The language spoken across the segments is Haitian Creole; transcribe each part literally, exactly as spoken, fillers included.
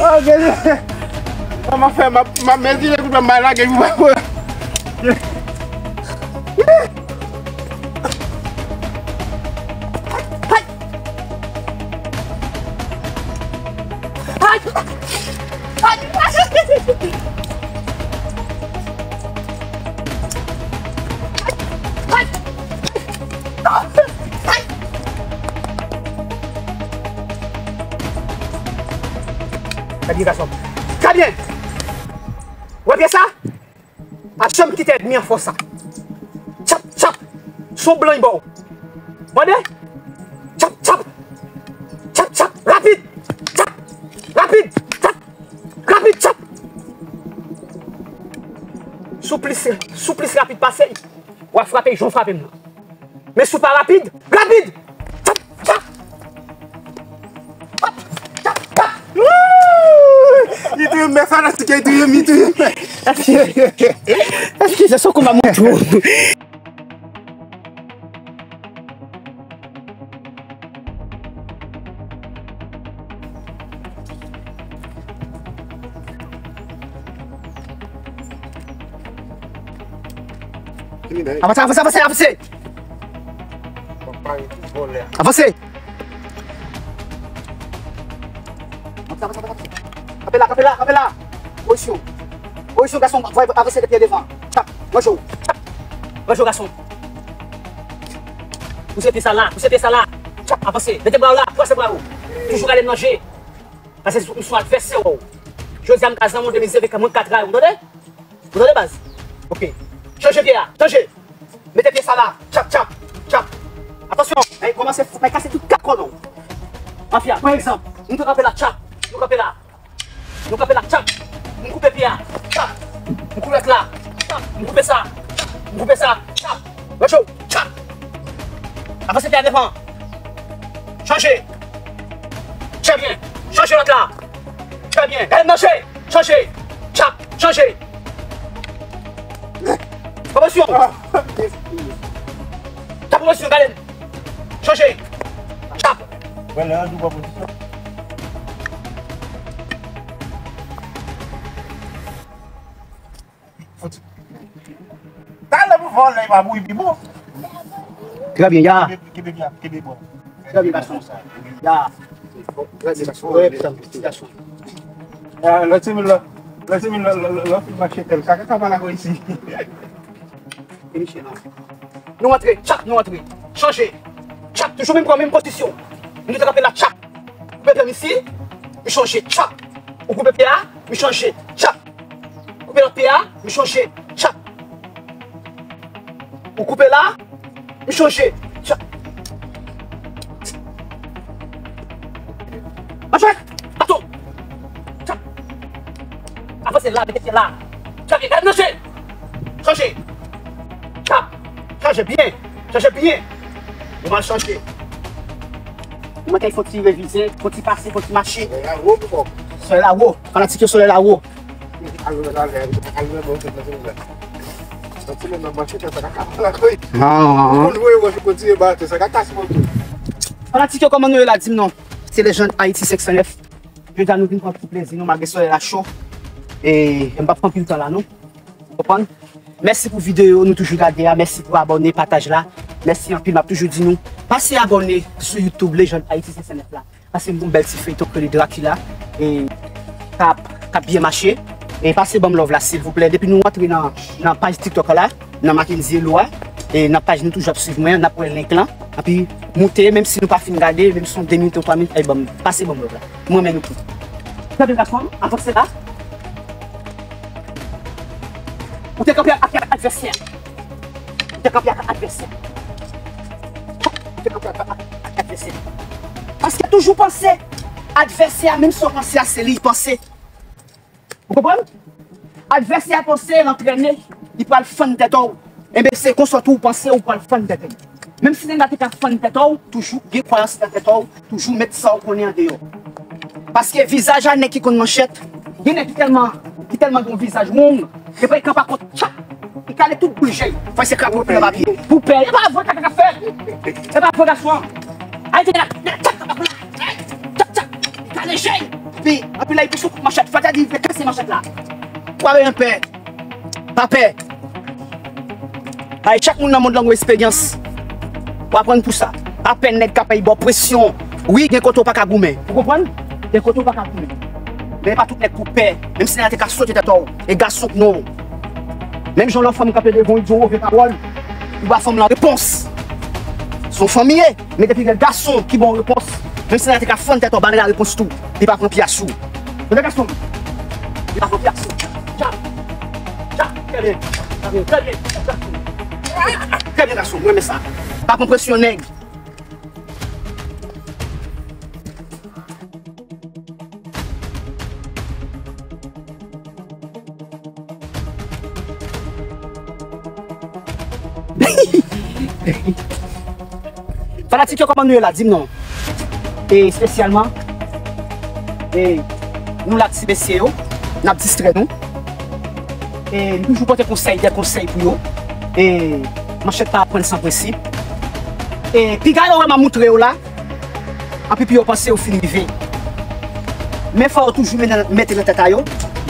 Oh, gade. Sa m ap fè, m ap, m ap mezire kout mwen, m al lage pou pa pran. Gade gason. Gade byen. Wè pye sa? Pa janm kite ènmi an fè w sa. Tchap, tchap. Se yon blan li ba w. Tande? Tchap, tchap. Tchap, tchap. Rapid. Tchap. Rapid. Tchap. Rapid, tchap. Si w plis, si w plis rapid pase, w a frape jan w frape m nan. Men si w pa rapid, rapid! Tchap, tchap! Hop! Tchap, tchap! Wouy! Li touye m, men fanatik yo, li touye m, li touye m. Èske, èske se sou konba mwen tou? Avanse, avanse, avanse, avanse! Avanse! Avanse, avanse, avanse. Kanpe la, kanpe la, kanpe la! Pozisyon. Pozisyon, gason, avanse de pye devan. Tchap, ranje w. Tchap, ranje w, gason. Pouse pye sa la, pouse pye sa la. Tchap, avanse. Mete bra w la, pase bra w. Toujou gade m nan je. Paske m se yon advèsè w. Jodi a m ka zanmi w de mizè vek mwen ka trayi w, tande? Ou tande, baz? Ok. Chanje pye a, chanje. Mete pye sa la. Tchap, tchap, tchap. Atansyon, ay kòmanse fout, ay kase tout kat kò nou. Mafya, pran egzanp. Nou te kanpe la, tchap. Nou kanpe la. Nou kanpe la, tchap. M koupe pye a, tchap. M koupe lòt la, tchap. M koupe sa, tchap. M koupe sa, tchap. Ranje w, tchap. Avanse pye a devan. Chanje. Chanje byen. Chanje lòt la. Chanje byen. Gade m nan je. Chanje. Tchap. Chanje. Pwomosyon. Tchap, pwomosyon, gade m. Chanje. Tchap. Wè lè Andrew pran pozisyon. Fouti. Talè pou vòlè pa mouri pi bon. Trè byen, ya. Kenbe, kenbe byen, kenbe bon. Trè byen, gason. Ya. Trè byen, gason. Wè, gason. Ya, lòt semenn la, lòt semenn la, lòt, lòt, lòt, fin mache tèl. Kaka ka pa la isi. Finish it, non. Nou antre, tchap, nou antre. Chanje. Tchap, toujou menm pran menm pozisyon. Nou te kanpe la, tchap. Koupe pye m isi, m chanje, tchap. Ou koupe pye a, m chanje, tchap. Koupe lòt pye a, m chanje, tchap. Ou koupe la, m chanje, tchap. Mache! Ato! Tchap! Avanse la, mete pye la. Tchap, gade nan je! Chanje! Tchap! Chanje byen! Chanje byen! Nou pral chanje. Nou manke fè yon ti revize, fè yon ti pase, fè yon ti mache. Solèy la wo pou kòk. Solèy la wo. Fanatik yo, solèy la wo. Al jwe talè, al jwe bon, se nan semenn la. Nan semenn nan, manchete sa ka kase la, wi. Ah, ah, ah. Moun voye wòch, kontinye bate, sa ka kase moun. Fanatik yo, kòman nou ye la, di m non. Se Lejand Ayiti senk san nèf. Jodi a nou vin pran ti plezi nou, malgre solèy la cho. E m p ap pran anpil tan la, non. Ou konprann? Mèsi pou videyo nou toujou gade a. Mèsi pou abòne, pataj la. Mèsi anpil, m ap toujou di nou, pase abòne sou YouTube Lejand Ayiti senk san nèf la. Paske m gon bèl ti feyton k rele Dracula. E k ap, k ap byen mache. E pase ban m love la, silvouplè. Depi nou antre nan, nan paj TikTok la, nan Mackendy Elo a, e nan paj nou toujou ap swiv mwen, n ap wè link lan. Epi moute, menm si nou pa fin gade, menm si se yon de minit ou twa minit, ay ban m, pase ban m love la. M renmen nou tout. Tande gason, avanse la. Ou te kanpe ak, ak advèsè. Ou te kanpe ak advèsè. Ou te kanpe ak, ak, ak advèsè. Paske toujou panse advèsè a, menm si w panse a, se li l panse. Ou konprann? Advèsè a panse l antrene, li pral fann tèt ou. Enben, se konsa tou ou panse ou pral fann tèt ou. Menm si nèg la te ka fann tèt ou, toujou gen kwayans nan tèt ou, toujou met sa w konnen andeyò. Paske vizaj a nèg ki konn manchèt, gen nèg ki tèlman, ki tèlman gen yon vizaj wong, epi l kanpe ak yon tchap, Li kale tout boul je l. Fò se krape pou nan papye. Pou pè. E pa vre, kaka k ap fè. E pa vre, gason. Ay, te la. Tchak, tchak, tchak, tchak. Li kale je l. Epi, anpil la, li pouse yon kout manchèt. Fò te di, li vle kase manchèt la. Ou pa bezwen pè. Pa pè. Ay, chak moun nan mond lan gon esperyans. Ou aprann pou sa. Pa pè nèg k ap bay bò presyon. Wi, gen kote w pa ka goumen. Ou konprann? Gen kote w pa ka goumen. Men pa tout nèg pou pè. Menm si nèg la te ka sote tèt ou. E gason k non. Menm jan lè yon fanm kanpe devan w, li di yon move pawòl, ou ba fanm lan repons. Se yon fanm li ye. Men depi gen gason ki ba w repons, menm si nèg la te ka fann tèt ou, ba nèg la repons tou. Li pa pran pyès ou. Tande gason m. Li pa pran pyès ou. Tchap. Tchap. Trè byen. Trè byen. Trè byen, gason m. Mwen renmen sa. Pa pran presyon nèg. Fanatik yo, kòman nou ye la? Di m non. E espesyalman, e nou la, ti mesye yo, n ap distrè nou. E m toujou pote konsèy, de konsèy pou yo. E manchèt pa aprann san prensip. E piga yo wè m ap moutre yo la, anpi pou yo panse yo fin rive. Men fò yo toujou mennen, mete nan tèt a yo,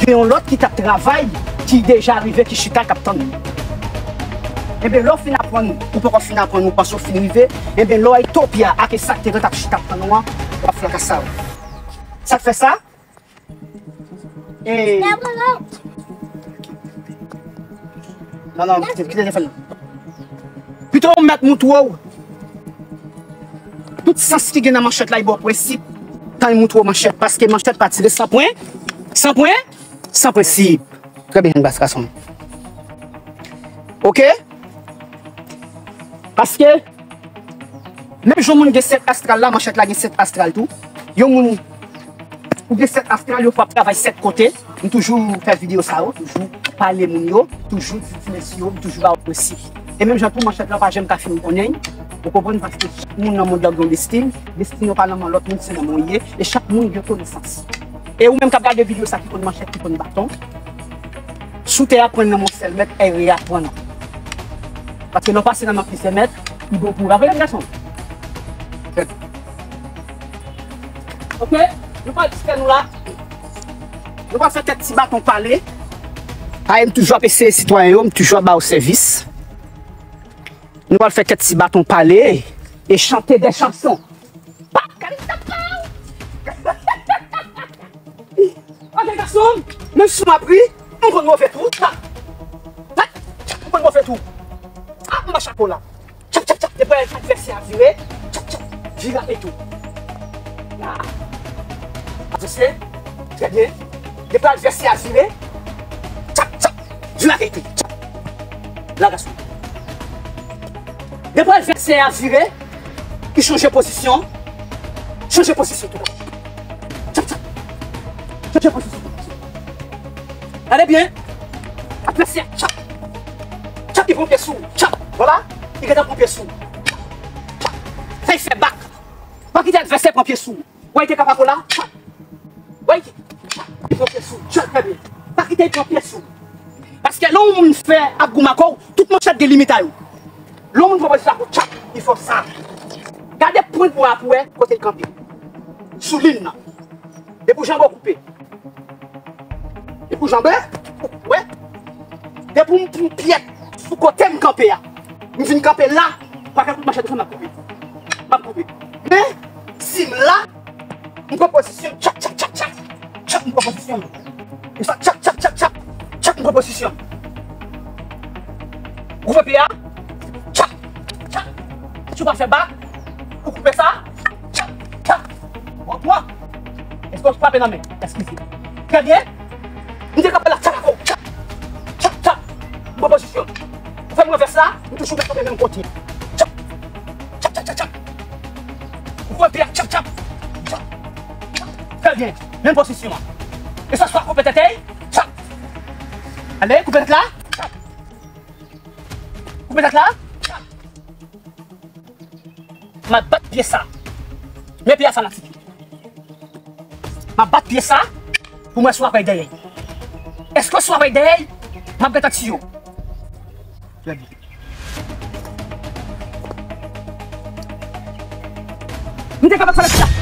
gen yon lòt ki t ap travay, ki deja rive, ki chita, k ap tann li. Enben, lè w fin aprann, ou poko fin aprann, ou panse w fin rive, enben, lè w ay to pye a, ake sa k te ret ap chita ap tann ou an, w ap fè kaka sa yo. Sa k fè sa? E non, non, kite, kite telefòn nan. Pito w mèt moutre w tout sans ki gen nan manchèt la, li ba w prensip. Tan l moutre w manchèt, paske manchèt pa tire san pwen, san pwen, san prensip. Trè byen, bas gason m. Oke? Paske menm jan moun gen sèt astral la, manchèt la gen sèt astral tou. Yon moun ou gen sèt astral, yo fè w ap travay sèt kote. M toujou fè videyo sa yo, toujou pale moun yo, toujou di ti mesye yo, m toujou ba yo prensip. E menm jan tou, manchèt la pa janm ka fin konnen, ou konprann, paske chak moun nan mond lan gen yon destin, destin yo pa nan men lòt moun, se nan men w ye, e chak moun gen konesans. E ou menm k ap gade videyo sa ki konn manchèt, ki konn baton, sou tè a pran nan men yon sèl mèt, e reaprann. Paske lè w pase nan men plizyè mèt, li bon pou ou. Pa vre, gason? Oke, nou pral distrè nou la. Nou pral fè tèt ti baton pale. Ay, m toujou ap eseye sitwayen yo, m toujou ap ba yo sèvis. Nou pral fè tèt ti baton pale e chante de chanson. Pa, gade sa pa. Oke, gason, menm si m ap ri, m konn move tou. Tap, tap, tap, m konn move tou. Ap mache ak ou la. Tchap, tchap, tchap, depi advèsè a vire. Tchap, tchap, vire ak li tou. La. Avanse. Trè byen. Depi advèsè a vire. Tchap, tchap, vire ak li tou. Tchap. La, gason. Depi advèsè a vire, li chanje pozisyon. Chanje pozisyon tou. Tchap, tchap. Chanje pozisyon tou. Gade byen. Advèsè a tchap. Tchap, li pran pye sou ou. Tchap. Vwala. Li gentan pran pye sou ou. Tchap. Fè l fè bak. Pa kite advèsè pran pye sou ou. Wè, li te ka pa kola. Tchap. Wè, li te, tchap, li pran pye sou ou. Tchap, trè byen. Pa kite l pran pye sou ou. Paske lè yon moun fè ap goumen ak ou, tout manchèt gen limit a yo. Lè yon moun pran pozisyon ak ou, tchap, li fè w sa. Gade pwent bwa a pou wè kote l kanpe. Sou liy nan. Depi w janbe w koupe. Depi w janbe, ou wè. Depi m pran pyès sou kote m kanpe a. M vin kanpe la, pa fè kout manchèt konsa m ap koupe. M ap koupe. Men, si m la, m pran pozisyon, tchap, tchap, tchap, tchap. Tchap, m pran pozisyon m. E sa, tchap, tchap, tchap, tchap. Tchap, m pran pozisyon m. Ou koupe pye a. Tchap, tchap. Si w pa fè bak, ou koupe sa. Tchap, tchap. Bon, pran. Èske w frape nan men? Eskize. Trè byen. M te kanpe la, tchap, tchap, tchap. Tchap, tchap. M pran pozisyon. Ou fè m ranvès la, m toujou kanpe menm kote. Tchap. Tchap, tchap, tchap, tchap. Ou frape a, tchap, tchap. Tchap. Tchap. Trè byen. Menm pozisyon an. E sa swa koupe tèt li. Tchap. Ale, koupe tèt la. Tchap. Koupe tèt la. Tchap. M ap bat pye sa. Men pye a fanatik. M ap bat pye sa pou m wè si w ap bay dèyè. Èske si w ap bay dèyè, m ap gentan tiye w. M te kapab fè lòt sa.